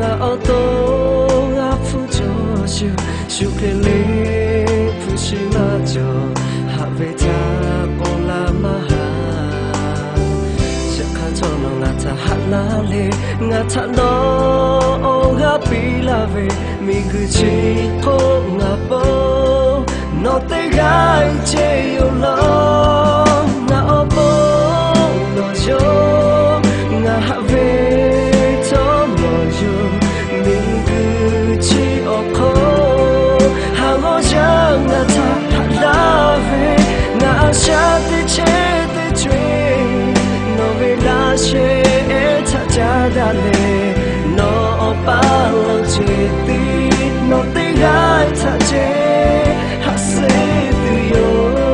Ngaˬ awˬ to g'a hpuˇ cawˬ shuˍ, shu hk'e le hpu shi maˇ cawˬ, haꞈ ve htaꞈ k'awꞈ la maˇ haˍ. Yaꞈ hk'aˇ htawˇ nawˬ ngaˬ htaꞈ haꞈ laˇ le, ngaˬ htaꞈ nawˬ awˬ g'aˇ piˇ laˇ ve, miˬguiˬ chi hk'oˆ ngaˬ pawˆ nawˬ teˇ g'aˇ ceˇ yoˬ laˇ. Ngaˬ awˬ pon nawˬ yoˬ, ngaˬ haꞈ ve htawˇ nawˬ yoˬ. Miˬguiˬ chi awˬ hk'aw haˍ g'awˇ yaˇ ngaˬ htaꞈ haꞈ laˇ ve, ngaˬ a shaꞈ teˇ chehˇ teˇ co eˬ nawˬ ve laꞈ sheh htaꞈ caˉ daꞈ leh, nawˬ awˬ paˇ lo ce tiˉ nawˬ teˇ g'aˇ htaꞈ ce haꞈ suh tuˬ yoˬ.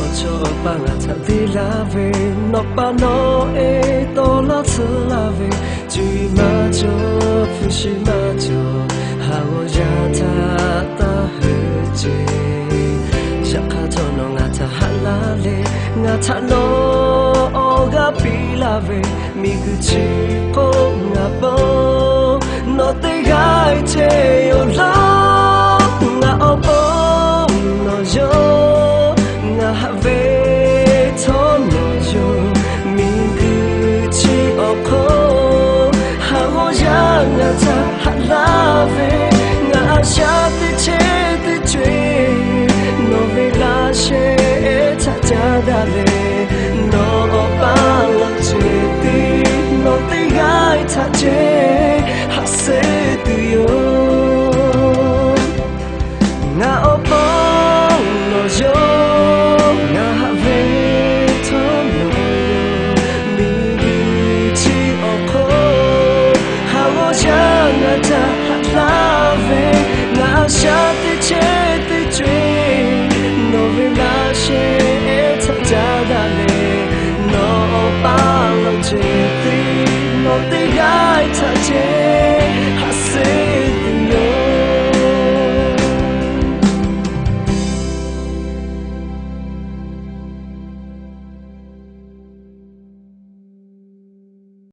Awˬ chawˇ awˬ paˇ ngaˬ htaꞈ deˇ laˇ ve, nawˬ pa nawˬ e tawˇ laˇ tsuhˇ laˇ ve, co eˬ maˇ cawˬ, hpu shi maˇ cawˬ, haˍ g'awˇ yaˇ htaꞈ taˇ heuˆ ce. Yaꞈ hk'aˇ htawˇ nawˬ ngaˬ htaꞈ haꞈ laˇ leh, ngaˬ htaꞈ nawˬ awˬ g'aˇ piˇ laˇ ve, miˬguiˬ chi hk'oˆ ngaˬ pawˆ nawˬ teˇ g'aˇ ceˇ yoˬ laˇ. Ngaˬ awˬ pon nawˬ yoˬ, ngaˬ haꞈ ve htawˇ nawˬ yoˬ. Miˬguiˬ chi awˬ hk'aw haˍ g'awˇ yaˇ ngaˬ htaꞈ haꞈ laˇ ve, ngaˬ a shaꞈ teˇ chehˇ teˇ co eˬ nawˬ ve laꞈ sheh htaꞈ caˉ daꞈ leh, nawˬ awˬ paˇ lo ce tiˉ nawˬ teˇ g'aˇ htaꞈ ce